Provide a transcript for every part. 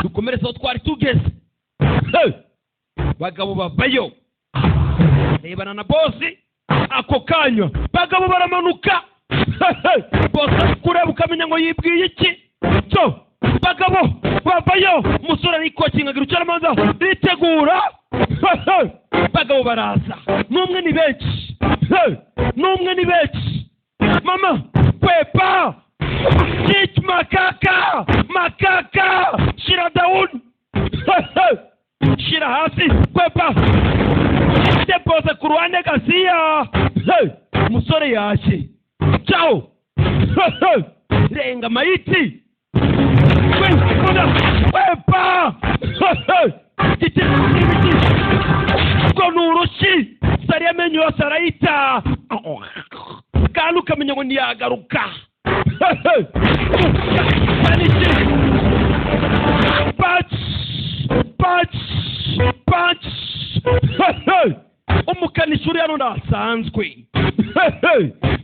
Dukomereze aho twari tugeze. Bagabo bavayo, rebana na boss ako kanya. Bagabo baramanuka, boss kureba ukamenya ngo yibwiye iki. So bagabo bavayo, umusore arikokingagira ucaramanza bitegura. Bagabo baraza, n'umwe ni benshi, n'umwe ni benshi. Mama kwepa Chich makaka makaka, shira down, shira hasi, kwepa depoze ku ruhande gasiya. Umusore yaje, ciao, renga mayiti, kwepa giti ngo ni urushi sari amenyo yose arayita, kandi ukamenya ngo ntiyagaruka. Punch punch punch. Umukanishi uri hano ntasanzwe,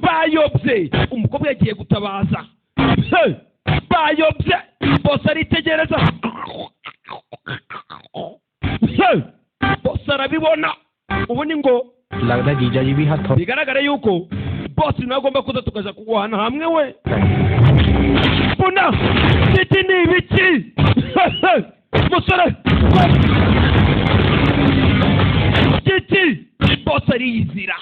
bayobye. Umukobwa yagiye gutabaza, bayobye. Bose aritegereza, bose arabibona. Ubu ni ngo लगदा जीजा जी भी हाथ bigaragara yuko boss nawe agomba kuza tukaja kuguhana hamwe we. Mbona iki ni ibiki musore giti? Boss ariyizira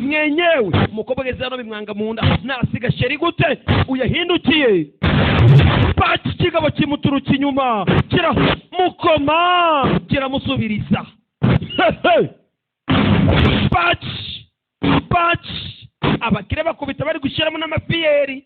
mwenyewe. Umukobwa ageze hano bimwanga mu nda, nasiga sheri gute uyahindukiye. Paki kigabo kimuturuka inyuma kiramukoma, kiramusubiriza. Paki paki, abakire bakubita bari gushyiramo n'amapiyeri.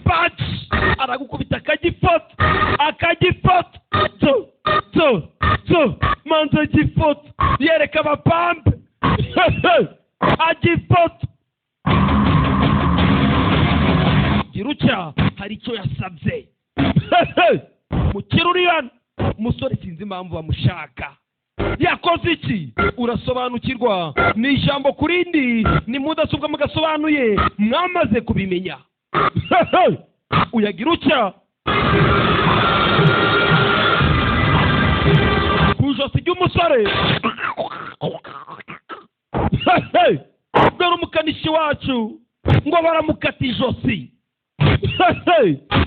Paki aragukubita akagifata, akagifata to to to, manza agifata, yereka abapampe agifata. Girucya hari icyo yasabye mukiri uri hano. Umusore sinzi impamvu bamushaka, yakoze iki? Urasobanukirwa ni ijambo ku rindi, ni mudasobwa mugasobanuye, mwamaze kubimenya. Uyagira utya ku ijosi ry'umusore. Dore umukanishi wacu ngo baramukata ijosi.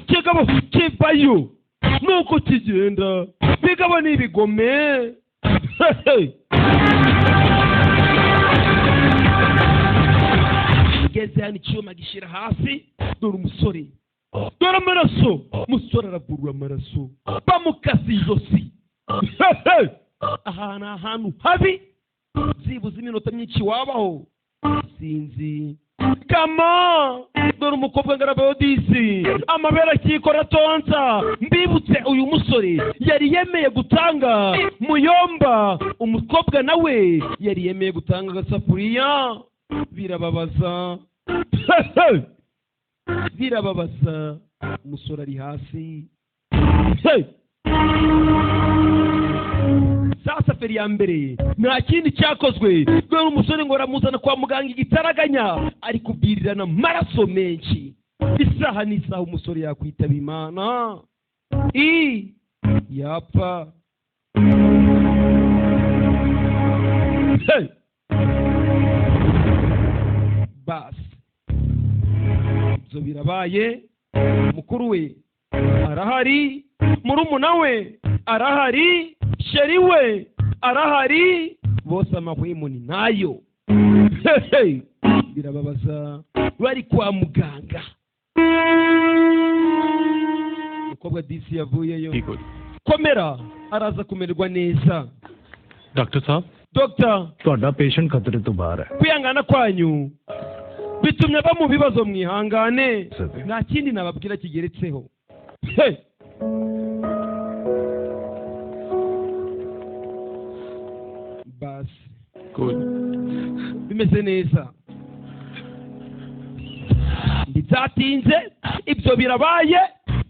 Kigabo kivayo nuko kigenda, bigabo ni ibigome. Geze hano icyuma gishyira hasi. Dore umusore, dore amaraso. Umusore aravurwa amaraso, bamukase ijosi. Aha ni ahantu habi, byibuze iminota myinshi wabaho sinzi. Kama dore umukobwa ngarabayodisi amabere akikora tonsa. Mbibutse uyu musore yari yemeye gutanga muyomba, umukobwa nawe yari yemeye gutanga agasafuriya. Birababaza, birababaza. Umusore ari hasi. Sasa feri ya mbere nta kindi cyakozwe, dore umusore ngo aramuzana kwa muganga igitaraganya, ari kubwirirana amaraso menshi. Isaha n'isaha umusore yakwitaba Imana, i yapfa. Basi ibyo birabaye. Mukuru we arahari, murumuna we arahari, sheri we arahari, bose amahwemo ni nayo. Birababaza, bari kwa muganga. Umukobwa disi yavuyeyo. Komera, araza kumererwa neza. Dr. Saab, Dr. ਤੁਹਾਡਾ patient ਖਤਰੇ ਤੋਂ ਬਾਹਰ ਹੈ. Kwihangana kwanyu bitumye aba mu bibazo, mwihangane. Nta kindi nababwira kigeretseho. Basi bimeze neza, ntibyatinze ibyo birabaye.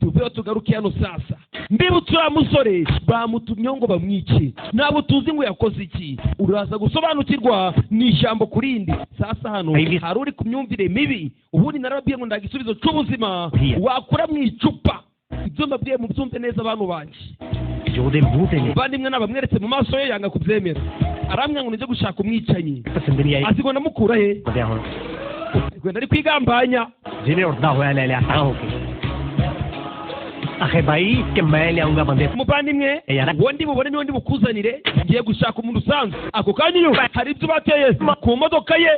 Tuveho tugaruke hano sasa. Mbibutse, uriya musore bamutumyeho ngo bamwice, ntabwo tuzi ngo yakoze iki. Uraza gusobanukirwa, ni ijambo ku rindi. Sasa hano hari uri ku myumvire mibi. Ubundi narababwiye ngo nta gisubizo cy'ubuzima wakura mu icupa. Ibyo mbabwiye mubyumve neza, abantu banjye. ਜਿਹਦੇ ਮੂੰਹ ਤੇ ਨਹੀਂ Muvandimwe, nabamweretse mu maso ye yanga kubyemera, arambwira ngo nijye gushaka umwicanyi. ਪਸੰਦ ਨਹੀਂ ਆਈ Azi ngo ndamukura he? ਵਧਿਆ ਹੁਣ Wenda ari kwigambanya. ਜਿਹਨੇ ਉੱਠਦਾ ਹੋਇਆ ਲੈ ਲਿਆ ਤਾਂ ਹੋ ਕੇ ਅਖੇ ਭਾਈ ਕਿ ਮੈਂ ਲਿਆਉਂਗਾ ਬੰਦੇ। Muvandimwe, Yara- uwo ndi bubone niwo ndi bukuzanire, ngiye gushaka umuntu usanzwe. Ako kanya iyo hari ibyo bateye ku modoka ye.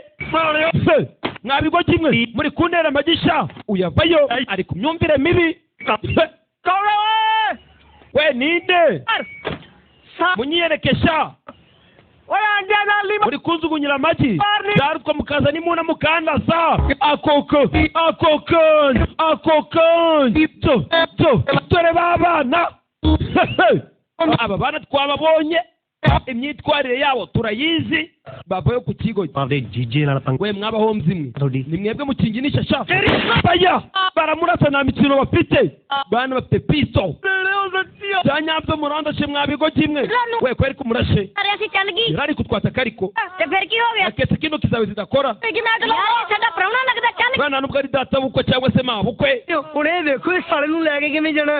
Se, mwa bigo kimwe muri kuntera amagisha. Uyavayo ari ku myumvire mibi. Se, we ninde munyiyerekesha muri kunjugunyira amagi byarutwa mukaza nimuna mukandasa akoko akoko akoko to to. Dore babana, aba bana twababonye, imyitwarire yabo turayizi, bavayo ku kigo. ਆਪਦੇ ਜੀਜੇ ਨਾਲ ਪੰਗਾ We mwabahomzi mwe, ਤੁਹਾਡੀ ni mwebwe mukinginisha sha. Baya baramurasa, nta mikino bafite, bana bafite pisto bya nyabyo. Murandashe mwa bigo kimwe we, kweri kumurashe. ਅਰੇ ਅਸੀਂ ਚੱਲ ਗਈ। Yari ari kutwataka ariko ਤੇ ਫਿਰ ਕੀ ਹੋ ਗਿਆ? Aketse kino kizawe zidakora. ਕਿ ਮੈਂ ਤਾਂ ਸਾਡਾ ਪ੍ਰਾਹੁਣਾ ਲੱਗਦਾ, ਚੱਲ। Bwana, nubwo ari data bukwe cyangwa se mabukwe. ਹੁਣ ਇਹ ਵੇਖੋ, ਇਹ ਸਾਲੇ ਨੂੰ ਲੈ ਕੇ ਕਿਵੇਂ ਜਾਣਾ?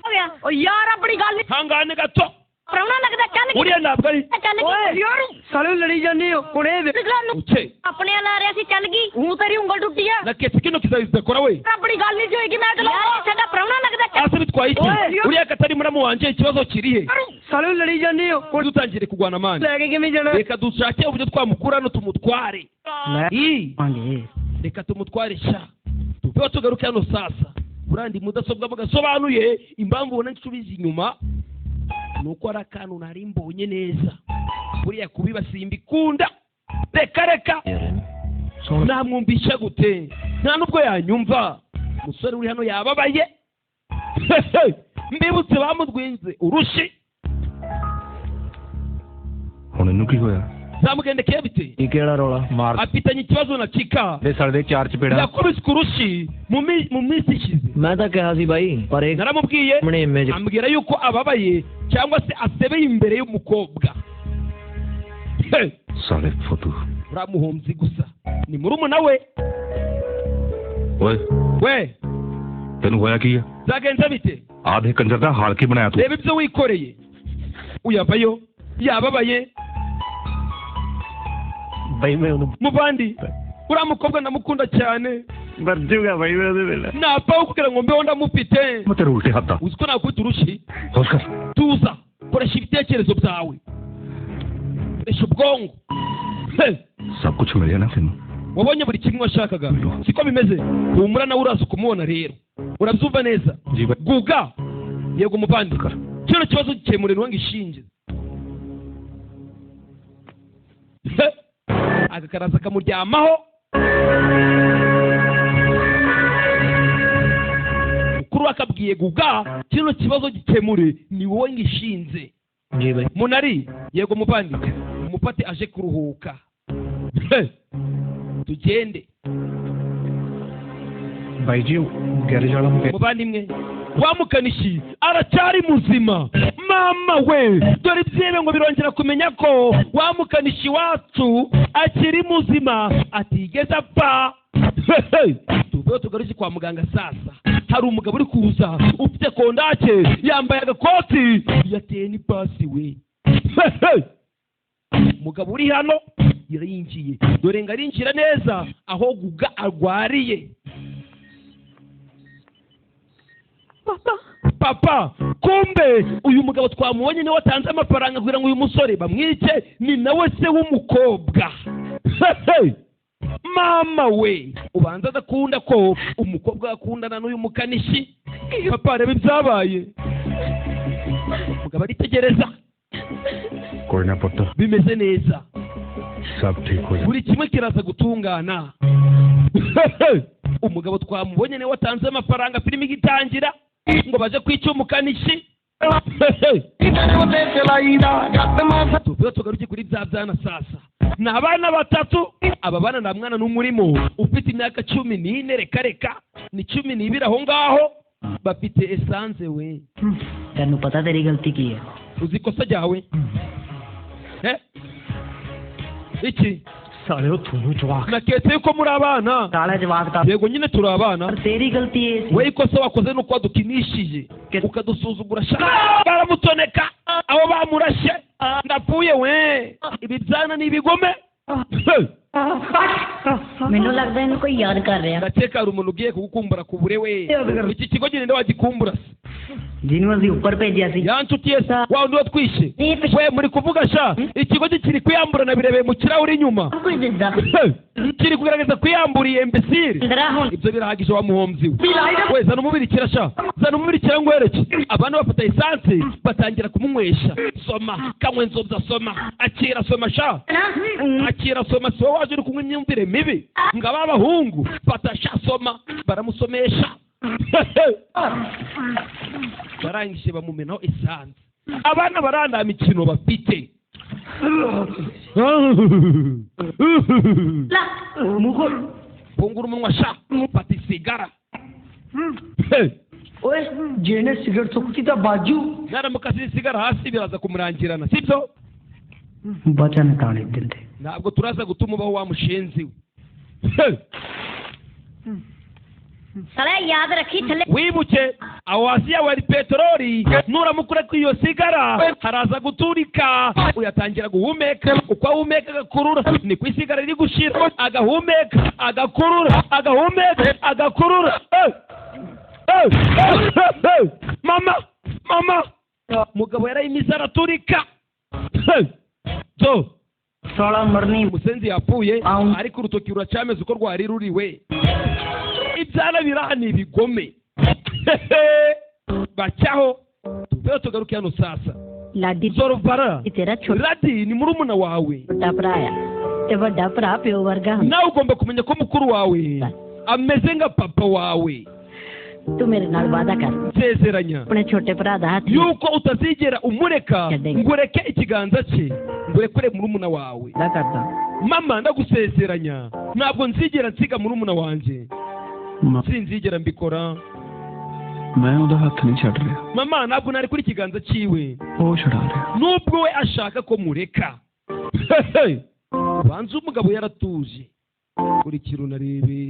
ਹੋ ਗਿਆ ਓ ਯਾਰ, ਆਪਣੀ ਗੱਲ ਨੀ- Hangane gato. ਪ੍ਰਾਹੁਣਾ ਲੱਗਦਾ, ਚੱਲ। Uriya ntabwo ari ਚੱਲ। ਓਏ ਯਾਰ ਸਾਲੇ ਨੂੰ ਲੜੀ ਜਾਂਦੇ ਹੋ, ਹੁਣ ਇਹ ਵੇਖ। ਨੂੰ uke. ਆਪਣੇ ਲਾ ਰਿਹਾ ਸੀ, ਚੱਲ ਗਈ ਹੂੰ, ਤੇਰੀ ਉਂਗਲ ਟੁੱਟੀ ਆ। Naketse kino kizawe zidakora we. ਆਪਣੀ ਗੱਲ ਨਹੀਂ ਹੋਏਗੀ, ਮੈਂ ਤਾਂ ਸਾਡਾ ਪ੍ਰਾਹੁਣਾ ਲੱਗਦਾ, ਚੱਲ। Ase bitwaye iki uriya katari muramu wanje? Ikibazo kiri he? ਸਾਲੇ ਨੂੰ ਲੜੀ ਜਾਂਦੇ ਹੋ, ਹੁਣ Dutangire kurwana mani. ਲੈ ਕੇ ਕਿਵੇਂ ਜਾਣਾ? Reka dushake uburyo twamukura hano tumutware. ਲੈ I ਆਂਗੇ। Reka tumutware sha, tuveho tugaruke hano. Sasa burandi mudasobwa mugasobanuye impamvu ubona nsubiza inyuma ni uko ari akantu nari mbonye neza. Buriya kubiba simbikunda, reka reka. ਸੁਣ। Namwumvisha gute? Nta nubwo yanyumva. Umusore uri hano yababaye. Mbibutse, bamudwinze urushi. ਹੁਣ ਇਹਨੂੰ ਕੀ ਹੋਇਆ? Zamugendekeye bite? ਇਹ ਕਿਹੜਾ ਰੌਲਾ ਮਾਰ Afitanye ikibazo na Chika. ਦੇ ਸਾਲੇ ਦੇ ਚਾਰ ਚਪੇੜਾ। Yakubiswe urushi mu minsi ishize. ਮੈਂ ਤਾਂ ਕਿਹਾ ਸੀ ਬਾਈ, ਪਰ ਇਹ Naramubwiye, ਆਪਣੇ image ambwira yuko ababaye cyangwa se asebeye imbere y'umukobwa. Hey, ਸਾਲੇ ਫੁੱਦੂ। uramuhombyi gusa ni murumuna we. ਓਏ। We. ਤੈਨੂੰ ਹੋਇਆ ਕੀ ਆ? Byagenze bite? ਆ ਦੇਖ ਕੰਜਰ ਦਾ ਹਾਲ ਕੀ ਬਣਾਇਆ ਤੂੰ। Reba ibyo wikoreye. Uyavayo yababaye. ਬਈ ਮੈਂ ਉਹਨੂੰ Muvandi, uriya mukobwa ndamukunda cyane. ਮਰ ਜੂਗਾ ਬਈ ਮੈਂ ਉਹਦੇ ਵੇਲੇ। Napfaho kugira ngo mbeho ndamufite. ਮੈਂ ਤੇਰੇ ਉਲਟੇ ਹੱਥ ਦਾ। Uzi ko nakubita urushi? ਹੋਸ਼ ਕਰ। Tuza, koresha ibitekerezo byawe, koresha ubwonko. Hey, ਸਭ ਕੁਝ ਮਿਲਿਆ ਨਾ ਤੈਨੂੰ? Wabonye buri kimwe washakaga, siko bimeze? Humura, nawe uraza kumubona rero, urabyumva neza. ਜੀ ਬਾਈ। Guga, yego muvandi. ਕਰ। Kino kibazo gikemure ngo ishinge. Aka karaza kamuryamaho. Mukuru akabwiye Guga, kino kibazo gikemure, ni wowe ngishinze. ਜੀ ਬਈ। Munari, yego muvandi, umufate aje kuruhuka. Hey, tugende. ਬਾਈ ਜੀ, ਗੈਰੇਜ ਵਾਲਾ ਮੁੰਡਾ। Muvandimwe, wa mukanishi aracyari muzima. Mama we, dore ibyebe ngo birongera kumenya ko wa mukanishi wacu akiri muzima, atigeze apfa. Tuveho tugaruke kwa muganga. Sasa hari umugabo uri kuza ufite kondake, yambaye agakoti, yateye n'ipasi we. Umugabo uri hano yarinjiye, dore ngo arinjira neza aho Guga arwariye. Papa, kumbe uyu mugabo twamubonye niwe watanze amafaranga kugira ngo uyu musore bamwice, ni nawe se w'umukobwa. Mama we, ubanza adakunda ko umukobwa akundana n'uyu mukanishi. Papa, reba ibyabaye. Umugabo aritegereza. ਕੋਈ ਨਾ ਪੁੱਤ। Bimeze neza. ਸਭ ਠੀਕ ਹੋ ਜਾ। Buri kimwe kiraza gutungana. Umugabo twamubonye niwe watanze amafaranga filime igitangira ngo baje kwica umukanishi. Tuvuge tugaruke kuri bya byana. Sasa ni abana batatu. Aba bana nta mwana n'umwe urimo ufite imyaka 14, reka reka, ni 12 aho ngaho. Bafite essence we. ਤੈਨੂੰ ਪਤਾ ਤੇਰੀ ਗਲਤੀ ਕੀ ਹੈ? Uzi ikosa ryawe? Eh? Iki? ਸਾਲਿਓ, ਤੁਹਾਨੂੰ ਜਵਾਕ Naketse yuko muri abana. ਸਾਲਾ ਜਵਾਕ ਤਾਂ Yego nyine, turi abana. ਪਰ ਤੇਰੀ ਗਲਤੀ ਇਹ ਸੀ We, ikosa wakoze nuko wadukinishije, ukadusuzugura sha. Baramutoneka abo bamurashe. Ndapfuye we, ibi byana ni ibigome. ਮੈਨੂੰ ਲੱਗਦਾ ਇਹਨੂੰ ਕੋਈ ਯਾਦ ਕਰ ਰਿਹਾ। Ndakeka hari umuntu ugiye kugukumbura ku bure we. Iki kigo genda wagikumbura se? ਜਿਹਨੂੰ ਅਸੀਂ ਉੱਪਰ ਭੇਜਿਆ ਸੀ। Ya nshuti ye se, wa wundi watwishe we muri kuvuga sha. Ikigo kiri kwiyambura, nabirebeye mu kirahuri inyuma. ਕੁਝ ਦਿਸਦਾ। Kiri kugerageza kwiyambura iyi imbécile. ਅੰਦਰਾ ਹੁਣ Ibyo birahagije wa muhombyi we. We, zana umubirikira sha, zana umubirikira ngwereke. Abantu bafata essence batangira kumunywesha. Soma, kanywe nzobya, soma, akira, soma sha, akira, soma. Si wowe waje uri kunywa imyumvire mibi ngo aba abahungu? Fata sha, soma. Baramusomesha, barangije bamumenaho essence. Abana baranda mikino bafite. Fungura umunwa sha, fata isigara. ਓਏ, ਜਿਹਨੇ ਸਿਗਰਟ ਸੁੱਕੀ ਤਾਂ ਬਾਜੂ Naramuka asize isigara hasi biraza kumurangirana, sibyo? ਬਚਨ ਤਾਂ ਨਹੀਂ ਦਿੰਦੇ। Ntabwo turaza gutuma ubaho wa mushenzi we. ਸਾਲਾ ਯਾਦ ਰੱਖੀ ਥੱਲੇ Wibuke aho hasi yawe hari peteroli. Nuramuka ureka iyo sigara haraza guturika. Uyatangira guhumeka, uko ahumeka agakurura niko isigara riri gushira. Agahumeka, agakurura, agahumeka, agakurura. Eh! Eh! Eh! Eh! Mama, mama, mugabo yarayimize araturika. Eh! So ਸਾਲਾ ਮਰਨੀ Umusenzi yapfuye, ariko urutoki ruracyameze uko rwari ruriwe. Ibyana biraha ni ibigome. Bacyaho tuveho tugaruke hano sasa. Ladi Zorobara, ਤੇਰਾ ਛੋਟਾ Ladi ni murumuna wawe. ਭਰਾ ਆ ਤੇ ਵੱਡਾ ਭਰਾ ਪਿਓ ਵਰਗਾ ਹੁੰਦਾ। Nawe ugomba kumenya ko mukuru wawe ameze nka papa wawe. ਤੂੰ ਮੇਰੇ ਨਾਲ ਵਾਅਦਾ ਕਰ। Nsezeranya ਆਪਣੇ ਛੋਟੇ ਭਰਾ ਦਾ ਹੱਥ yuko utazigera umureka ngo ureke ikiganza cye, ngo urekure murumuna wawe. ਦਾ ਕਰਦਾ। Mama, ndagusezeranya, ntabwo nzigera nsiga murumuna wanjye. Sinzigera mbikora. ਮੈਂ ਉਹਦਾ ਹੱਥ ਨਹੀਂ ਛੱਡ ਰਿਹਾ। Mama, ntabwo nari kuri ikiganza cyiwe ਉਹ ਛੁਡਾ ਰਿਹਾ। nubwo we ashaka ko mureka. Banza umugabo yaratuje. Kurikira unarebe.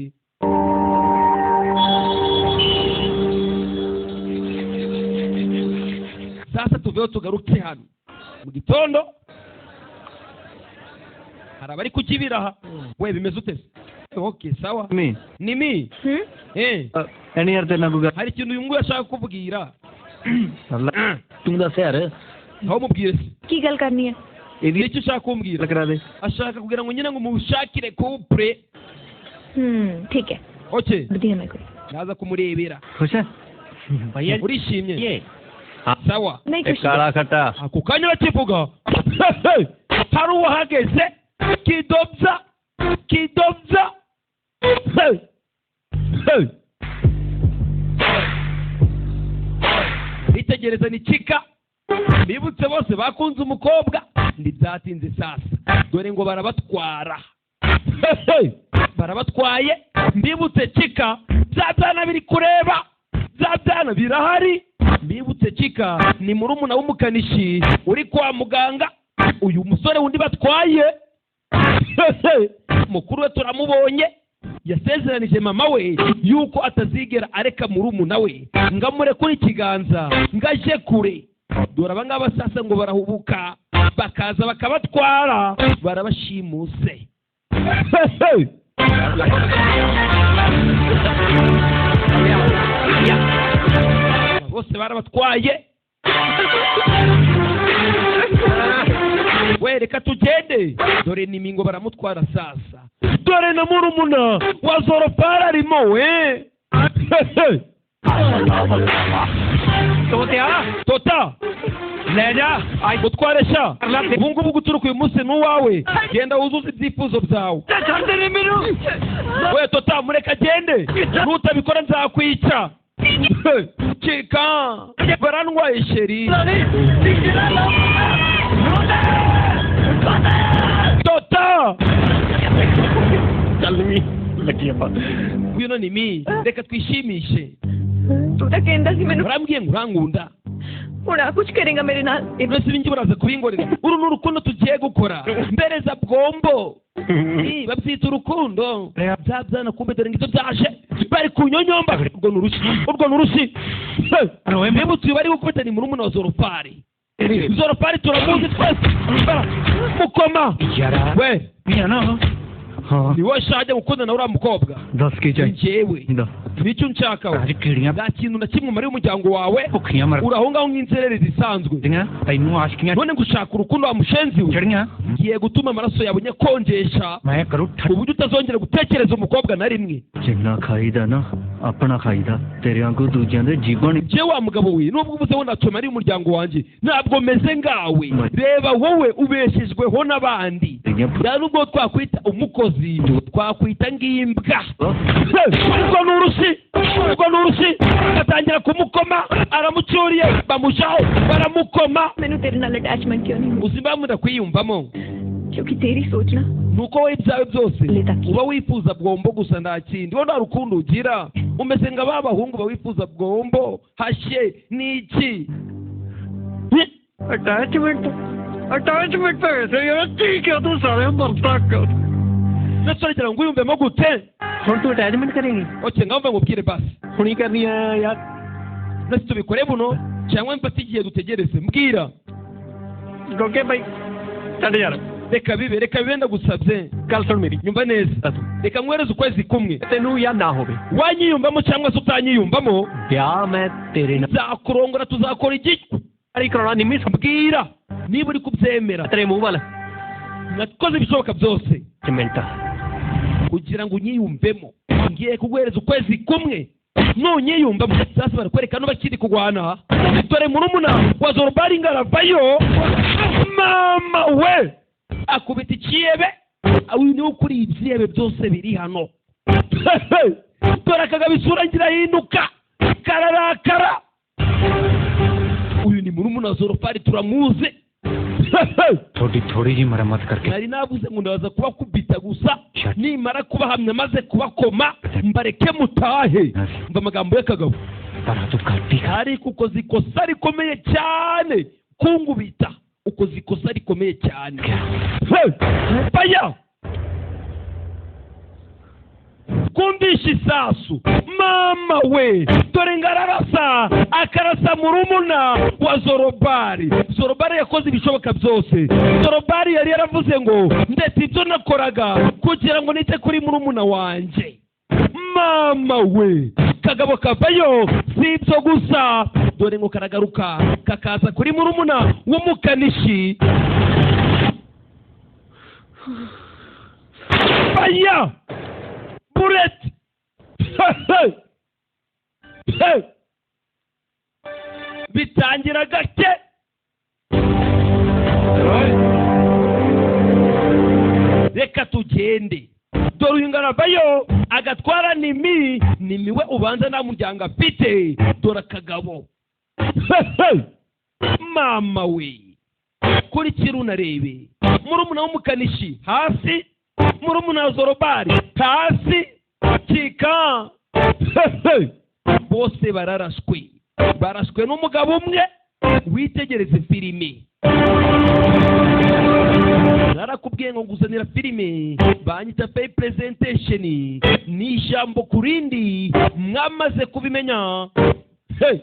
Sasa tuveho tugaruke hano mu gitondo. Hari abari kukibiraha we. Bimeze ute se? Okay, sawa. Me Nimi, eh. ਐਨੀ ਯਾਰ ਤੇਰੇ ਨਾਲ ਕੋਈ ਗੱਲ Hari ikintu uyu nguyu ashaka kukubwira. ਤੂੰ ਦੱਸ ਯਾਰ। Aho mubwire se? ਕੀ ਗੱਲ ਕਰਨੀ ਹੈ? ਇਹਦੀ Nicyo ushaka kumbwira? ਕਰਾ ਦੇ। Ashaka kugira ngo nyine ngo mushakire couple. ਹੂੰ, ਠੀਕ ਹੈ। Okay. ਵਧੀਆ, ਮੈਂ ਕੋਈ Naza kumurebera. ਖੁਸ਼ ਹੈ? ਭਈਆ Urishimye? ਇਹ Sawa. ਨਹੀਂ ਇਹ ਕੁਛ ਕਾਲਾ ਖੱਟਾ। Ako kanya bakivuga hari uwahageze kidobya kidobya. Hey! Hey! Bitegereza ni kika bibutse bose bakunze umukobwa. Ntibyatinze sasa, dore ngo barabatwara. Hey! Barabatwaye. Mbibutse kika, bya byana biri kureba, bya byana birahari. Mbibutse kika ni murumuna w'umukanishi uri kwa muganga. Uyu musore wundi batwaye, mukuru we turamubonye, yasezeranije mama we yuko atazigera areka murumuna we ngo amurekure ikiganza ngo aje kure. Dore abangaba sasa ngo barahubuka bakaza bakabatwara, barabashimuse. Bose barabatwaye we. Reka tugende. Dore nimingo baramutwara sasa. Dore na murumuna wa Zoropara arimo we. ਤੋਤਿਆ। Tota. ਲੈ ਜਾ। Utware sha, ubu ngubu guturuka uyu munsi ni uwawe. Genda wuzuze ibyifuzo byawe. ਛੱਡ ਦੇ ਮੈਨੂੰ। We Tota, mureka agende, nutabikora nzakwica. Cika, barantwaye chéri. Tota. ਚੱਲ ਵੀ ਲੱਗੀ ਆਪਾਂ। Ngwino Nimi, reka twishimishe. ਤੂੰ ਤਾਂ ਕਹਿੰਦਾ ਸੀ ਮੈਨੂੰ Urambwiye ngo urankunda. ਹੁਣ ਆ ਕੁਝ ਕਰੇਗਾ ਮੇਰੇ ਨਾਲ? Mbese ibi ngibi uraza kubinkorera? Uru ni urukundo tugiye gukora mbereza bwombo. Babyita urukundo bya byana. Kumbe dore ngibyo byaje bari kunyonyomba. Urwo ni urushyi, urwo ni urushyi. Nibutse uyu bari gukubita ni murumuna wa Zorofari. Zorofari turamuzi twese. Mukoma we. ਹੈ ਨਾ? ਹਾਂ। Ni wowe shajya gukundana na uriya mukobwa? ਦੱਸ ਕੀ ਚਾਹੀਦਾ? Njyewe nicyo nshakaho. ਅੱਜ ਕੀੜੀਆਂ Nta kintu na kimwe umariye umuryango wawe. ਭੁੱਖੀਆਂ ਮਰ Uri aho ngaho nk'inzererezi isanzwe. ਦੀਆਂ, ਤੈਨੂੰ ਆਸ਼ਕੀਆਂ None ngushaka urukundo wa mushenzi we? ਚੜੀਆਂ। Ngiye gutuma amaraso yawe nyakonjesha ਮੈਂ ਕਰੂ ku buryo utazongera gutekereza umukobwa na rimwe. ਜਿੰਨਾ ਖਾਈਦਾ ਨਾ ਆਪਣਾ ਖਾਈਦਾ, ਤੇਰੇ ਵਾਂਗੂ ਦੂਜਿਆਂ ਦੇ ਜੀਭਾਂ ਨੀ। Njyewe wa mugabo we, nubwo uvuze ngo ntacyo mariye umuryango wanjye, ntabwo meze ngawe. Reba wowe ubeshejweho n'abandi. Nta nubwo twakwita umukozi, twakwita ng'imbwa. Urwo ni urushyi, urwo ni urushyi. Batangira kumukoma, aramucyuriye, bamushaho baramukoma. ਮੈਨੂੰ ਤੇਰੇ ਨਾਲ ਅਟੈਚਮੈਂਟ ਕਿਉਂ ਨਹੀਂ ਹੋਈ? Uzi impamvu ndakwiyumvamo? ਕਿਉਂਕਿ ਤੇਰੀ ਸੋਚ ਨਾ Nuko wowe ibyawe byose uba wifuza bwombo gusa, nta kindi. Wowe nta rukundo ugira, umeze nka ba bahungu bawifuza bwombo hashye n'iki. Attachment, attachment ਪੈਸੇ ਯਾਰ, ਠੀਕ ਹੈ, ਤੂੰ ਸਾਰੇ ਮਰਦਾ ਕਰ। Ndetse uragira ngo wiyumvemo gute? ਹੁਣ ਤੂੰ ਅਟੈਚਮੈਂਟ ਕਰੇਂਗੀ? Okay, ngaho mva nkubwire basi. ਹੁਣੀ ਕਰਨੀ ਹੈ ਯਾਰ? Ndetse tubikore buno cyangwa mfate igihe dutegereze? Mbwira. ਗੋਗੇ ਬਾਈ, ਛੱਡ ਯਾਰ। Reka bibe, reka bibe, ndagusabye. ਗੱਲ ਸੁਣ ਮੇਰੀ। Nyumva neza, reka nkwereze ukwezi kumwe. ਤੈਨੂੰ ਜਾਂ ਨਾ ਹੋਵੇ। Wanyiyumvamo cyangwa se utanyiyumvamo, ਵਿਆਹ ਮੈਂ ਤੇਰੇ ਨਾਲ nzakurongora, tuzakora igikwe. ਹੀ ਕਰਾਉਣਾ ਨਿੰਮੀ। Mbwira niba uri kubyemera. ਤੇਰੇ ਮੂੰਹ ਵੱਲ। Nakoze ibishoboka byose minute. Kugira ngo unyiyumvemo. Ngiye kuguhereza ukwezi kumwe, nunyiyumvamo. Sasa barakwereka nuba kiri kurwana. Dore murumuna wa Zorobari ngaravayo. Mama we, akubita ikiyebe. Uyu niwe ukuriye ibyihebe byose biri hano. Dore akagabo, isura ngira hinduka, kararakara. Uyu ni murumuna wa Zorofari, turamuzi. ਥੋੜੀ ਥੋੜੀ ਜੀ ਮੁਰੰਮਤ ਕਰਕੇ। Nari navuze ngo ndabaza kubakubita gusa, nimara kubahamya maze kubakoma mbareke mutahe. Mva amagambo y'akagabo. ਪਰ ਤੂੰ ਕਰਦੀ Ariko ukoze ikosa rikomeye cyane kungubita, ukoze ikosa rikomeye cyane. Hey! Baya kumvisha isasu. Mama we, dore ngararasa, akarasa murumuna wa Zorobari. Zorobari yakoze ibishoboka byose. Zorobari yari yaravuze ngo ndetse ibyo nakoraga kugira ngo nite kuri murumuna wanjye. Mama we, kagabo kavayo. Si ibyo gusa, dore ngo karagaruka kakaza kuri murumuna w'umukanishi. Aya bullet bitangira gake. Reka tugende. Dore uyu ngaravayo agatwara Nimi. Nimi we ubanza nta muryango afite. Dore akagabo. Mama we, kurikira unarebe. Murumuna w'umukanishi hasi, murumuna wa Zorobari hasi kika. Bose bararashwe, barashwe n'umugabo umwe. Witegereze filimi. Narakubwiye ngo nguzanira filime, banyita pay presentation, ni ijambo ku rindi, mwamaze kubimenya. Hey!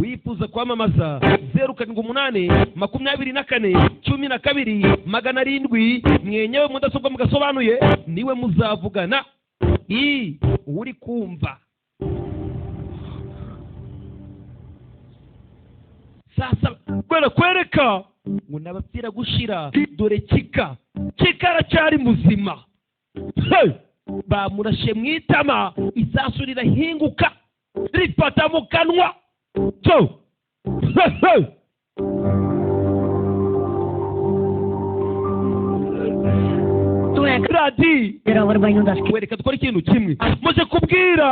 Wifuza kwamamaza, 0782412700. Mwenyewe mudasobwa mugasobanuye niwe muzavugana. I uri kumva sasa barakwereka ngo nabapfira gushira. Dore kika kika aracyari muzima. Hey! Bamurashe mu itama, isasu rirahinguka rifata mu kanwa cyo. Hey! ਤੂੰ ਐ Radi Zorawar ਬਾਈ ਨੂੰ ਦੱਸ ਕੇ wereka dukore ikintu kimwe, muze kubwira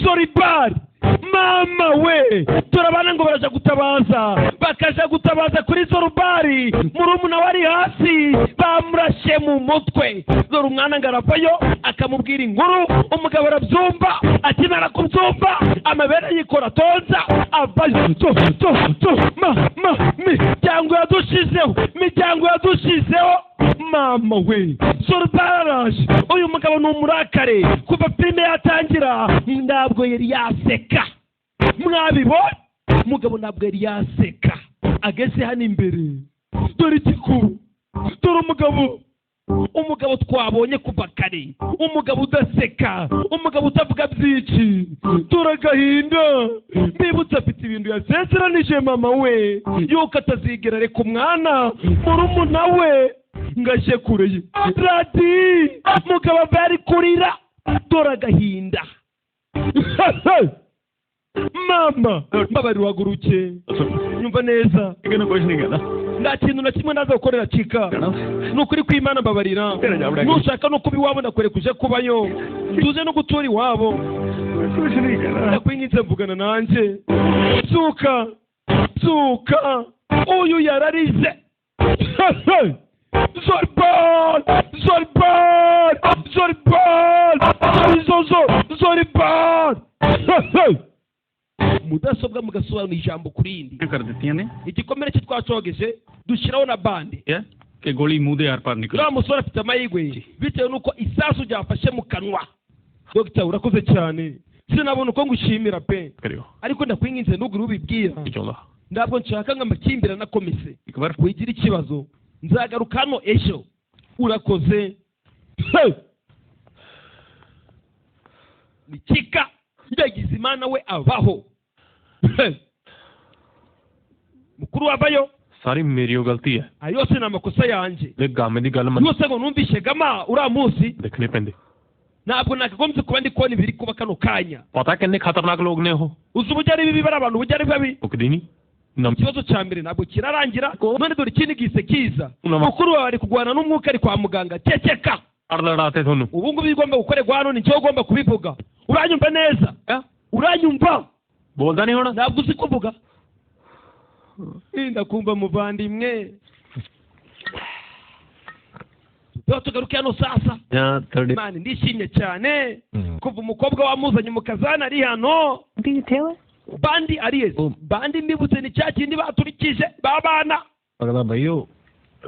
Zoribari Mama we, turabana ngo baraja gutabaza, bakaja gutabaza kuri Zorubari. Murumuna wari hasi bamurashe mu mutwe. Dore umwana ngo aravayo akamubwira inkuru, umugabo arabyumva. Akimara kubyumva, amabere yikora tonza, avayo to to to ma ma miryango yadushizeho, miryango yadushizeho. Mama we, Zorubari araje. Uyu mugabo ni umurakare. Kuva filime yatangira ntabwo yari yaseka. Mwabibonye, umugabo ntabwo yari yaseka. Ageze hano imbere, dore igikuru, dore umugabo, umugabo twabonye kuva kare, umugabo udaseka, umugabo utavuga byinshi. Dore agahinda. Mbibutse, afite ibintu yasezeranije mama we yuko atazigera areka umwana murumuna we ngo ajye kure ye. Radi mugabo ava ari kurira, dore agahinda. Mama, mbabarira uhaguruke. Nyumva neza. ਨੂੰ ਕੁਝ ਨਹੀਂ ਕਹਿਣਾ। Nta kintu na kimwe ndaza gukorera Cika, ni ukuri kw'Imana, mbabarira. Nushaka no kuba iwabo, ndakwereka uje kubayo, tuze no gutura iwabo. ਕੁਝ ਨਹੀਂ ਕਹਿਣਾ। Ndakwinginze, mvugana nanjye. Byuka, byuka. Uyu yararize. Zorban, Zorban, Zorban, Zozo, Zorban. Mudasobwa mugasobanura ijambo ku rindi. ਕਰ ਦਿੱਤੀਆਂ ਨੇ Igikomere cye twacogeje, dushyiraho na bande. ਕਿ ਗੋਲੀ ਮੂੰਹ they are ਪਾਰ ਨਿਕਲ Uriya musore afite amahirwe bitewe n'uko isasu ryafashe mu kanwa. Dogita, urakoze cyane, sinabona uko ngushimira pe. ਕਰਿਓ। Ariko ndakwinginze, ntugire ubibwira. ਚਾਹੁੰਦਾ। Ntabwo nshaka ngo amakimbirane akomeze. ਇੱਕ ਵਾਰ Wigira ikibazo, nzagaruka hano ejo. Urakoze. Hey! Ni Kika yagize Imana we abaho. Hey! Mukuru wavayo. ਸਾਰੀ ਮੇਰੀ ਓ ਗਲਤੀ ਹੈ। Ayo yose ni amakosa yanjye. ਤੇ ਗਾਮੇ ਦੀ ਗੱਲ ਮੰਨ Yose ngo numvishe Gama uriya munsi, ਦੇਖਣੇ ਪੈਂਦੇ। Ntabwo nakagombye kuba ndi kubona ibiri kuba kano kanya. ਪਤਾ ਕਿੰਨੇ ਖਤਰਨਾਕ ਲੋਕ ਨੇ ਉਹ। Uzi uburyo ari bibi bari abantu, uburyo ari babi? ਮੁੱਕਦੀ ਨਹੀਂ ਨਮ Ikibazo cya mbere ntabwo kirarangira. None dore ikindi gise kiza. Unama- Mukuru wawe ari kurwana n'umwuka, ari kwa muganga. Ceceka. ਲੜ ਲੜਾਤੇ ਤੁਹਾਨੂੰ। Ubu ngubu ibigomba gukorerwa hano ni njyewe ugomba kubivuga. Uranyumva neza? Uranyumva? ਬੋਲਦਾ ਨਹੀਂ ਹੁਣ। Ntabwo uzi kuvuga. Ndakumva muvandimwe. Tuba tugaruke hano sasa. ਜਾਂ ਤੁਹਾਡੇ Mani, ndishimye cyane kuva umukobwa wamuzanye mu kazana ari hano. ਕਿੱਥੇ ਵਾ? Bandi ariyezi bandi, mbibutse, ni cya kindi baturikije babana. ਲੱਗਦਾ ਬਈ ਉਹ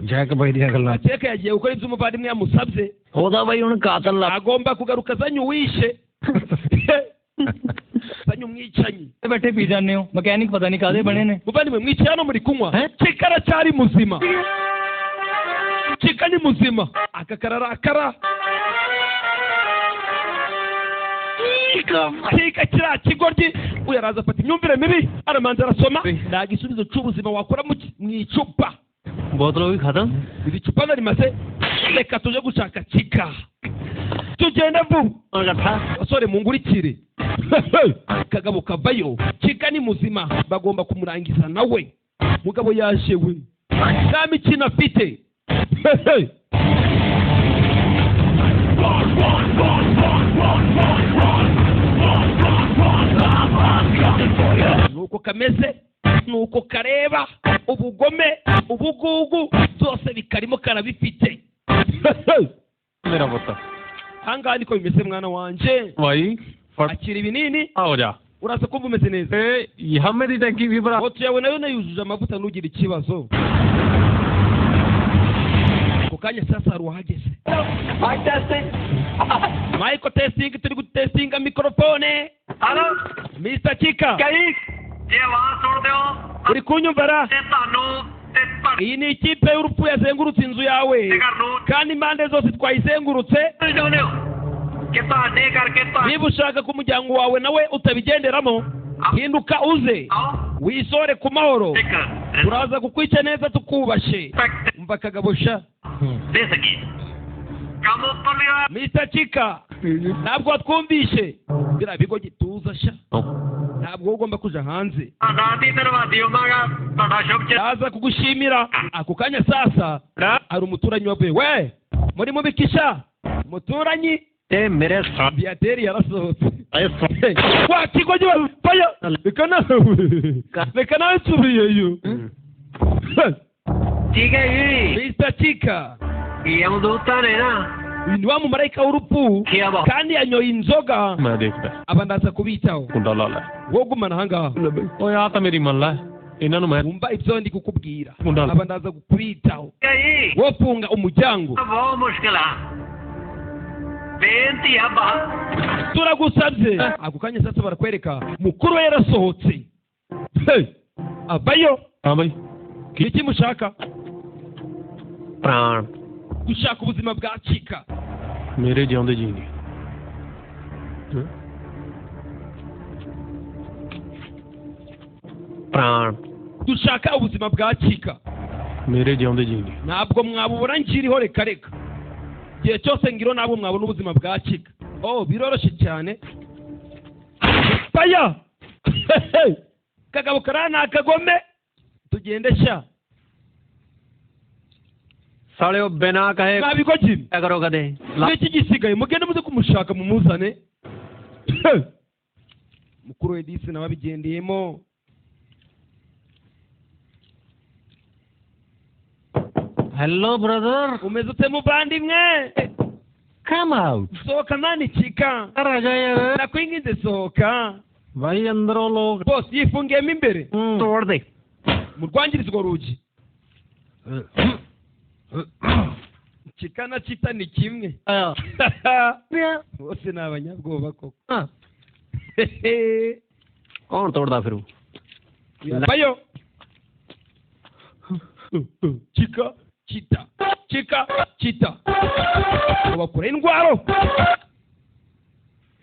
ਜੈਕ ਬਾਈ ਦੀਆਂ ਗੱਲਾਂ। Akeka yagiye gukora ibyo umuvandimwe yamusabye. ਉਹਦਾ ਬਈ ਹੁਣ ਕਾਤਲ ਲੱਭ Agomba kugaruka azanye uwishe, azanye umwicanyi. ਬੈਠੇ ਪੀ ਜਾਂਦੇ ਹੋ, ਮਕੈਨਿਕ ਪਤਾ ਨਹੀਂ ਕਾਦੇ ਬਣੇ ਨੇ। Muvandimwe, mwicaye hano muri kunywa. Kika aracyari muzima, Kika ni muzima. Aka kararakara. Kika kiriya kigoryi, uyu araza afata imyumvire mibi, aramanza arasoma. Nta gisubizo cy'ubuzima wakura mu icupa. ਬੋਤਲ ਉਹ ਵੀ ਖਤਮ। Iri cupa narimaze, reka tuje gushaka Kika, tugende vuba. Basore, mungurikire. Kagabo kavayo, Kika ni muzima, bagomba kumurangiza nawe. Mugabo yaje we nta mikino afite. Nuko kameze, nuko kareba ubugome, ubugugu byose bikarimo, karabifite. ਮੇਰਾ ਪੁੱਤ। Ahangaha niko bimeze, mwana wanje. ਭਾਈ ਫਟ Akira ibinini. ਹੋ ਜਾ। Uraza kumva umeze neza. ਤੇ ਯਾਮੇ ਦੀ ਟੈਂਕੀ ਵੀ ਭਰਾ। Moto yawe nayo nayujuje amavuta, ntugire ikibazo. Ako kanya sasa hari uwahageze. Michael testing, turi gutestinga mikorofone. Hello. Mr Kika. ਕਈ ਜੇ ਆਵਾਜ਼ ਸੁਣਦੇ ਹੋ Uri kunyumva ra? ਤੇ ਤੁਹਾਨੂੰ ਤੇ Iyi ni ikipe y'urupfu yazengurutse inzu yawe, ਤੁਹਾਡੇ ਘਰ ਨੂੰ kandi impande zose twayizengurutse. ਚਾਹੁੰਦੇ ਹੋ ਕਿ ਤੁਹਾਡੇ ਕਰਕੇ ਤੁਹਾਨੂੰ Niba ushaka ko umuryango wawe nawe utabigenderamo, hinduka uze ਆਓ wisore ku mahoro. ਇੱਕ Turaza kukwica neza tukubashe. Respect Umva kagabo sha. ਦੇ ਸਕੀਏ ਕੰਮ ਉੱਪਰ ਵੀ ਹੋਇਆ। Mr Chika, ntabwo watwumvishe. Biriya bigo gituza sha, ntabwo wowe ugomba kuja hanze. ਤੁਹਾਡਾ ਦੀ ਧੰਨਵਾਦੀ ਹੋਵਾਂਗਾ, ਤੁਹਾਡਾ ਸ਼ੁਭ ਚਿੰਤਕ। Ndaza kugushimira. Ako kanya sasa hari umuturanyi wavuye we muri mubikisha muturanyi. ਤੇ ਮੇਰੇ Viateri yarasohotse. Wa kigoji wa fire. Reka nawe, reka nawe nsubiyeyo. ਠੀਕ ਹੈ ਜੀ। Mr. Chika. ਯਮਦੂਤਾਂ ਨੇ ਨਾ Uyu ni wa mumarayika w'urupfu ਕਿਹਾ ਵਾ kandi yanyoye inzoga. ਮੈਂ ਦੇਖਦਾ। Aba ndaza kubitaho. ਕੁੰਡਾ ਲਾ ਲੈ। Wowe gumana ahangaha. ਓਏ ਆ ਤਾਂ ਮੇਰੀ ਮੰਨ ਲੈ, ਇਹਨਾਂ ਨੂੰ ਮੈਂ Wumva ibyo ndi kukubwira. ਕੁੰਡਾ Aba ndaza kubitaho. ਠੀਕ ਹੈ ਜੀ। Wowe funga umuryango. ਬਹੁਤ ਮੁਸ਼ਕਲ ਆ, ਬੇਨਤੀ ਆ ਬਾ Turagusabye. Ako kanya sasa barakwereka mukuru we yarasohotse. Hey! Avayo. ਹਾਂ ਬਾਈ। Iki mushaka? ਪ੍ਰਾਣ। Dushaka ubuzima bwa Chika. ਮੇਰੇ ਜਿਉਂਦੇ ਜੀ ਨਹੀਂ। ਪ੍ਰਾਣ। Dushaka ubuzima bwa Chika. ਮੇਰੇ ਜਿਉਂਦੇ ਜੀ ਨਹੀਂ। Ntabwo mwabubona nkiriho, reka reka. Igihe cyose ngiro ntabwo mwabona ubuzima bwa Chika. Oh, biroroshye cyane. Faya kagabo kariya ni akagome, tugende sha. ਸਾਲਿਓ ਬਿਨਾਂ ਕਹੇ Mwabikogi ਕਰੋ ਕਦੇ। N'iki gisigaye? Mugende muze kumushaka mumuzane. Mukuru we disi nawe abigendeyemo. Hello brother. Umeze ute muvandimwe? Come out. Sohoka mani Chika. ਰਾਜਾ ਯਾਰ। Nakwinginze, sohoka. ਭਾਈ ਅੰਦਰੋਂ ਲੋਕ Bose yifungiyemo imbere. ਤੋੜ ਦੇ। Murwangirize urwo rugi. Chika na Chita ni kimwe, bose ni abanyabwoba koko. ਕੌਣ ਤੋੜਦਾ ਫਿਰ ਉਹ? Bayo Chika, Chita, Chika, Chita, bakora indwaro.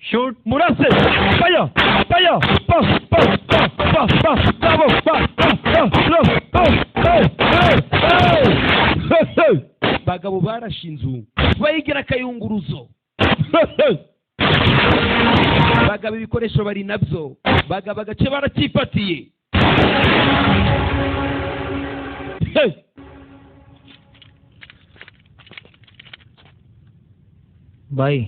Shoot. Murase, fire, fire, pa pa pa pa pa pa pa pa pa pa pa pa pa. Bagabo barashe inzu bayigira akayunguruzo. Bagabo ibikoresho bari nabyo, bagabo agace baracyifatiye. Hey! ਬਾਈ।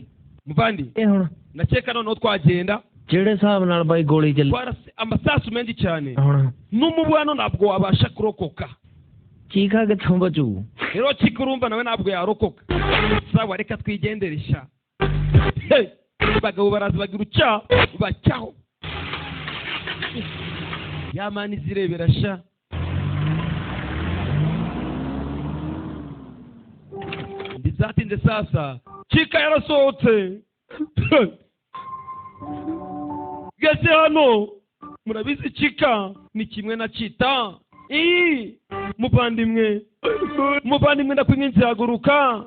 Muvandi. ਇਹ ਹੁਣ Ndakeka noneho twagenda. ਜਿਹੜੇ ਹਿਸਾਬ ਨਾਲ ਬਾਈ ਗੋਲੀ ਚੱਲੀ Twarase amasasu menshi cyane. ਹੁਣ N'umubu hano ntabwo wabasha kurokoka. ਚੀਖਾ ਕਿੱਥੋਂ ਬਚੂ? Rero Chika, urumva nawe ntabwo yarokoka. Sawa, reka twigendere sha. Hey! Bagabo baraza bagira uca bacyaho ya mani zirebera sha. Ntibyatinze sasa Chika yarasohotse geze hano. Murabizi Chika ni kimwe na Chita. Ii muvandimwe, muvandimwe, ndakwinginze haguruka.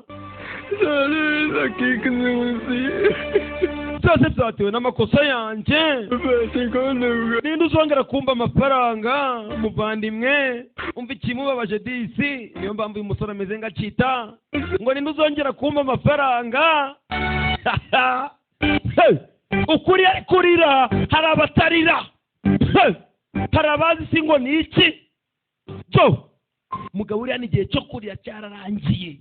Byose byatewe n'amakosa yanjye. Ninde uzongera kumva amafaranga? Muvandimwe, umva ikimubabaje disi, niyo mpamvu uyu musore ameze nka Chita, ngo ninde uzongera kumva amafaranga? Hey! Ukuri ari kurira, hari abatarira. Hey! Hari abazi si ngo ni iki cyo mugabo uriya ni igihe cyo kurira cyararangiye.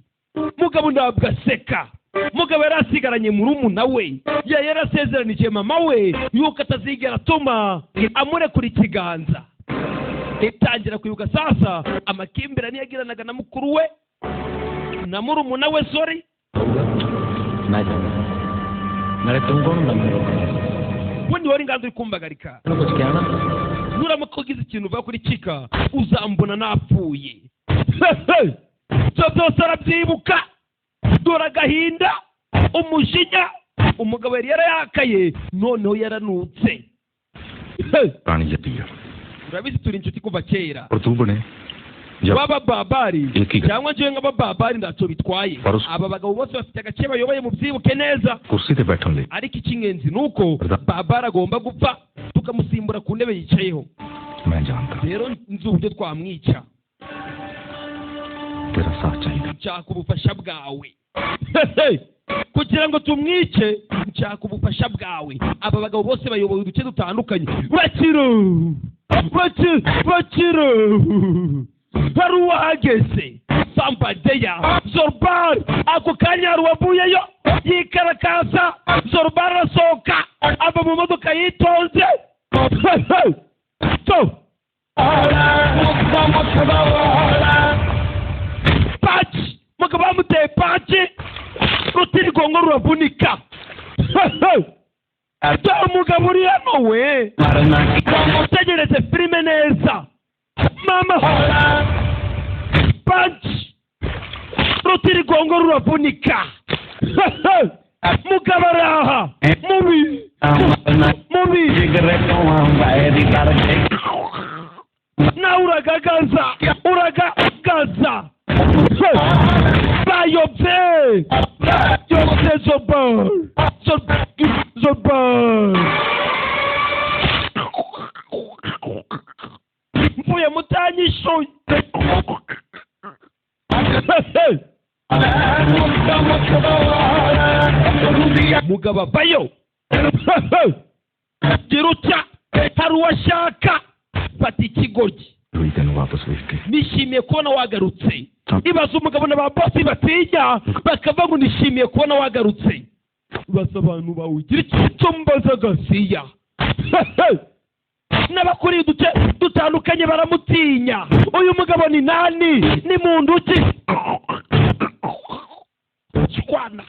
Mugabo ntabwo aseka. Mugabo yari asigaranye murumuna we, yari yarasezeranije mama we yuko atazigera atuma amurekura ikiganza. Itangira kwibuka sasa amakimbirane yagiranaga na mukuru we na murumuna we, sorry. ਮੈਂ ਜਾਂਦਾ, ਨਾਲੇ ਤੂੰ ਕੌਣ ਹੁੰਦਾ ਮੈਨੂੰ ਰੋਕਣ? Ubundi wari inganzo uri kumbagarika. ਤੈਨੂੰ ਕੁਝ ਕਿਹਾ ਨਾ। Nuramuka ugize ikintu uva kuri Chika, uzambona napfuye. Ibyo byose arabyibuka. Dore agahinda, umujinya umugabo yari yarayakaye, noneho yaranutse. ਪੁਰਾਣੀ ਜੱਤੀ ਆ। Urabizi turi inshuti kuva kera. ਪਰ ਤੂੰ ਬਣੇ ਜਦ Baba babari Iki- cyangwa njyewe nk'abababari ntacyo bitwaye. Barus- Aba bagabo bose bafite agace bayoboye, mu byibuke neza. ਕੁਰਸੀ ਤੇ ਬੈਠਣ ਲਈ Ariko icy'ingenzi ni uko babari agomba gupfa, tukamusimbura ku ntebe yicayeho. ਮੈਂ ਜਾਣਦਾ। Rero nzi uburyo twamwica. ਤੇਰਾ ਸਾਥ ਚਾਹੀਦਾ। Nshaka ubufasha bwawe kugira ngo tumwice, nshaka ubufasha bwawe. Aba bagabo bose bayoboye uduce dutandukanye. Bakiro bakiro, hari uwahageze sambadeya Zorbar. Ako kanya hari uwavuyeyo yikarakasa. Zorbar arasohoka. Ava mu modoka yitonze. So paci mugabo bamuteye paci, rutirigongo ruravunika. Dore umugabo uri hano we, utegereze filime neza mama. Paci rutirigongo ruravunika. Mugabo araha mubi mubi, nawe uragagaza uragagaza. Bayobye bayobye zobor zobor. Mvuye mutanyishuye. Mugabo avayo gira utya, hari uwashaka fata ikigoryi. ਤੈਨੂੰ ਵਾਪਸ ਵੇਖ ਕੇ Nishimiye kubona wagarutse. Ibaza umugabo na ba bosi batinya bakavuga ngo nishimiye kubona wagarutse. Ibaza abantu bawugira icyo mbaza gasiya. N'abakuriye uduce dutandukanye baramutinya. Uyu mugabo ni nani? Ni muntu ki? Shwana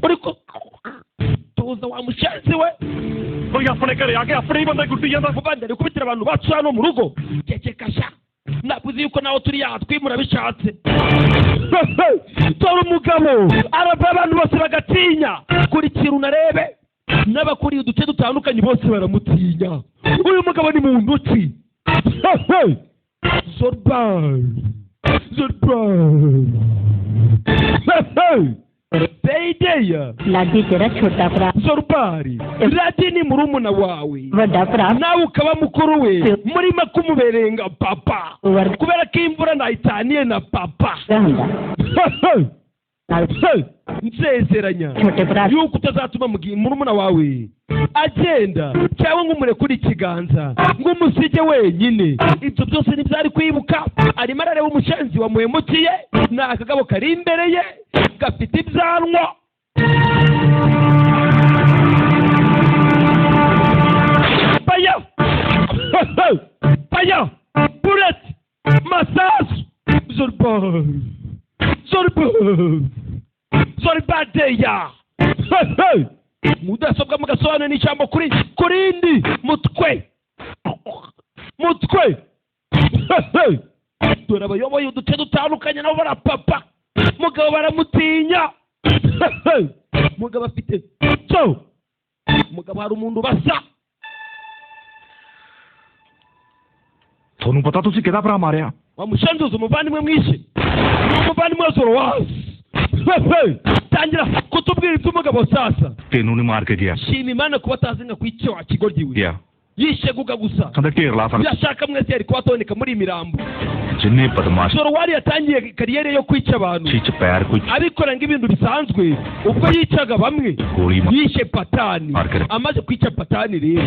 uriko tuza wa mushenzi we. ਕੋਈ ਆਪਣੇ ਘਰੇ ਆ ਕੇ ਆਪਣੇ ਹੀ ਬੰਦੇ ਕੁੱਟੀ ਜਾਂਦਾ। Muvandi ari kubitira abantu bacu hano mu rugo. Ceceka sha, nabuze yuko nawe turi yatwimura bishatse. Dore umugabo arava abantu bose bagatinya. Kurikira unarebe, n'abakuriye uduce dutandukanye bose baramutinya. Uyu mugabo ni muntu ki? Zorban Zorban Payday. Ladi ਤੇਰਾ ਛੋਟਾ ਭਰਾ Zorbari Ladi ni murumuna wawe, ਵੱਡਾ ਭਰਾ nawe ukaba mukuru we, murimo kumuberenga papa ਵਰਗਾ kubera ko imvura ntayitaniye na papa. ਹੁੰਦਾ ਨਾਲ Nsezeranya ਛੋਟੇ ਭਰਾ yuko utazatuma murumuna wawe agenda cyangwa ngo umurekure ikiganza ngo umusige wenyine. Ibyo byose ntibyari kwibuka. Arimo arareba umushenzi wamuhemukiye, ni akagabo kari imbere ye gafite ibyanwa. Baya baya bullet masasu zorba zorba zorbadeya. Mudasobwa mugasobanura n'ijambo kuri kurindi mutwe mutwe. Dore abayoboye uduce dutandukanye nabo barapapa. Mugabo baramutinya. Mugabo afite so mugabo hari umuntu basa. ਤੁਹਾਨੂੰ ਪਤਾ ਤੁਸੀਂ ਕਿਹਦਾ ਭਰਾ ਮਾਰਿਆ? Wa mushenzuzi umuvandimwe mwishe ni umuvandimwe wa Zoroasi. Tangira kutubwira iby'umugabo sasa. ਤੈਨੂੰ ਨਹੀਂ ਮਾਰ ਕੇ ਗਿਆ। Shima Imana kuba atazi nka kwica wa kigoryi we. ਗਿਆ Yishe guga gusa. ਕਹਿੰਦਾ ਢੇਰ ਲਾ ਸਕਦਾ Yashaka mwese yari kuba atoneka muri iyi mirambo. ਜਿੰਨੇ ਬਦਮਾਸ਼ Zorowari yatangiye kariyeri yo kwica abantu ਚ ਪੈਰ ਕੋਈ abikora nk'ibintu bisanzwe. Ubwo yicaga bamwe ਗੋਲੀ ਮਾਰ yishe Patani. Amaze kwica Patani rero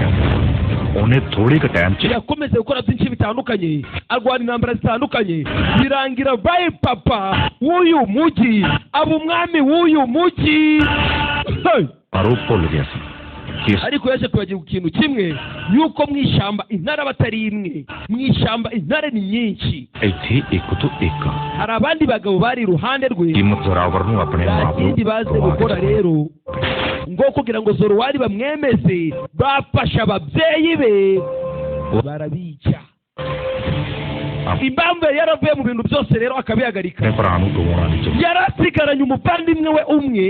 ਉਹਨੇ ਥੋੜੇ ਕੁ ਟਾਈਮ ਚ yakomeze gukora byinshi bitandukanye, arwana intambara zitandukanye, birangira baye papa w'uyu mujyi, aba umwami w'uyu mujyi. ਪਰ ਉਹ ਭੁੱਲ ਗਿਆ ਸੀ ਕਿ ਇਸ Ariko yaje kwibagirwa ikintu kimwe, yuko mu ishyamba intare aba atari imwe, mu ishyamba intare ni nyinshi. ਇੱਥੇ ਇੱਕ ਤੋਂ ਇੱਕ Hari abandi bagabo bari iruhande rwe. ਕੀਮਤ ਜ਼ੋਰਾਵਰ ਨੂੰ ਆਪਣੇ Nta ਆਪ ਨੂੰ kindi baze ਗਵਾ ਕੇ gukora rero ngo kugira ngo Zorowari bamwemeze, bafashe ababyeyi be barabica. Impamvu yari yaravuye mu bintu byose rero akabihagarika, ਆਪਣੇ ਭਰਾ ਨੂੰ ਗਵਾਉਣਾ ਨਹੀਂ ਚਾਹੁੰਦਾ। Yari asigaranye umuvandimwe we umwe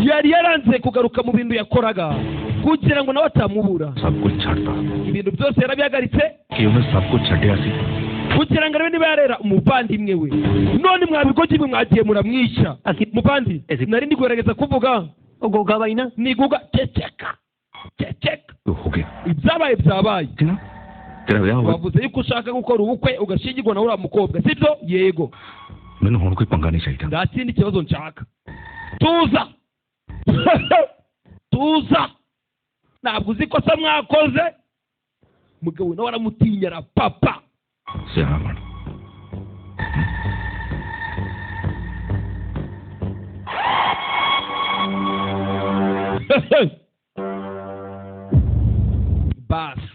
yari yaranze kugaruka mu bintu yakoraga kugira ngo nawe atamubura. ਸਭ ਕੁਝ ਛੱਡਤਾ Ibintu byose yarabihagaritse ਕਿ ਉਹਨੇ ਸਭ ਕੁਝ ਛੱਡਿਆ ਸੀ। Kugira ngo arebe niba yarera umuvandimwe we. None mwabigogi mwe mwagiye muramwica. Muvandi, nari ndi kugerageza kuvuga. ਉਹ ਗੋਗਾ ਬਾਈ ਨਾ Ni guga. Ceceka ceceka. ਹੋ ਗਿਆ Ibyabaye byabaye. ਸੀ ਨਾ ਤੇਰਾ ਵਿਆਹ ਹੋ ਗਿਆ। Wavuze yuko ushaka gukora ubukwe ugashyingirwa na uriya mukobwa, sibyo? Yego. ਮੈਨੂੰ ਹੁਣ ਕੋਈ ਪੰਗਾ ਨਹੀਂ ਚਾਹੀਦਾ। Nta kindi kibazo nshaka. Tuza tuza, ntabwo uzi ikosa mwakoze. Mugabo nawe aramutinya arapapa. ਸਿਆਣਾ ਬਣ। Basi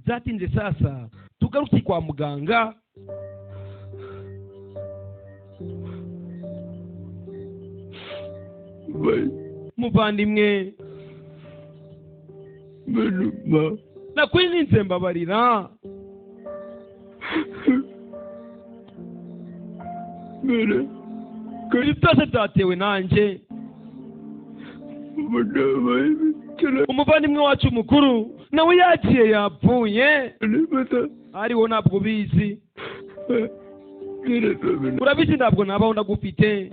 byatinze. Sasa tugaruke kwa muganga. Muvandimwe, nakwinginze, mbabarira. Ibi byose byatewe nanjye. Umuvandimwe wacu mukuru nawe yagiye, yapfuye, ariwo ntabwo ubizi. Urabizi, ntabwo nabaho ndagufite,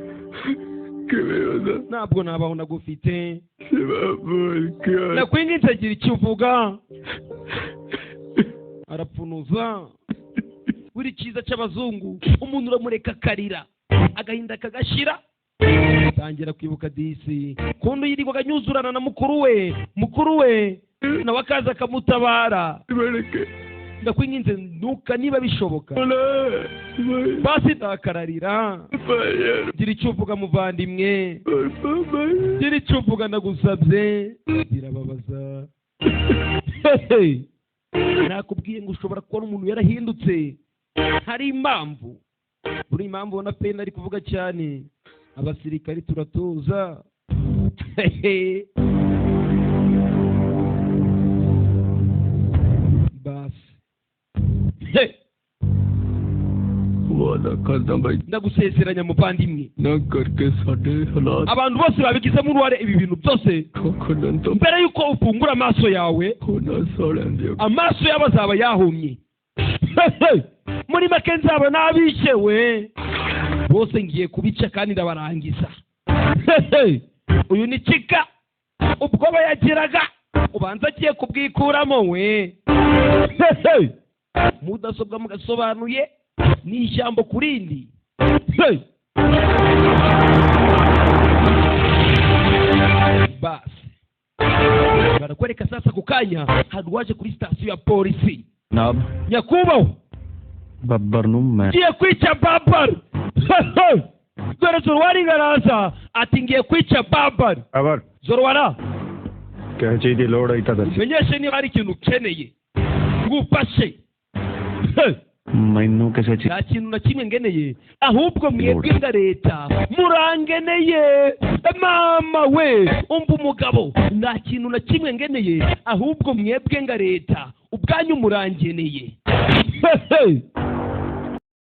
ntabwo nabaho ndagufite. Nakwinginze, gira icyo uvuga. Arapfunuza. Buri cyiza cy'abazungu, umuntu uramureka akarira, agahinda kagashira. Tangira kwibuka disi kuntu yirirwaga anyuzurana na mukuru we, mukuru we nawe akaza akamutabara. Ndakwinginze, ntuka, niba bishoboka basi ndakararira. Gira icyo uvuga, muvandimwe, gira icyo uvuga, ndagusabye. Birababaza. Nakubwiye ngo ushobora kubona umuntu yarahindutse, hari impamvu. Buri impamvu ubona penda ari kuvuga cyane. Abasirikari turatuza. Basi ndagusezeranya, muvandimwe, abantu bose babigizemo uruhare, ibi bintu byose, mbere y'uko ufungura amaso yawe, amaso yabo azaba yahumye. Muri make nzaba nabishewe bose, ngiye kubica kandi ndabarangiza. Uyu ni Kika, ubwoba yagiraga ubanza agiye kubwikuramo we. Mudasobwa mugasobanuye ni ijambo ku rindi. Basi barakwereka sasa ku kanya hari uwaje kuri sitasiyo ya polisi. जनाब, Nyakubahwa, Babbar ਨੂੰ ਮੈਂ ngiye kwica Babari. Dore Zorwari ngaraza ati ngiye kwica Babari. Babar. Zorwara. ਕਿਸੇ ਚੀਜ਼ ਦੀ ਲੋੜ ਹੋਈ ਤਾਂ ਦੱਸ। Menyeshe niba hari ikintu ukeneye ngufashe. ਮੈਨੂੰ ਕਿਸੇ ਚੀਜ਼ Nta kintu na kimwe ngeneye, ahubwo mwebwe nga leta murangeneye. Mama we, umva umugabo, nta kintu na kimwe ngeneye, ahubwo mwebwe nga leta ubwanyu murangeneye.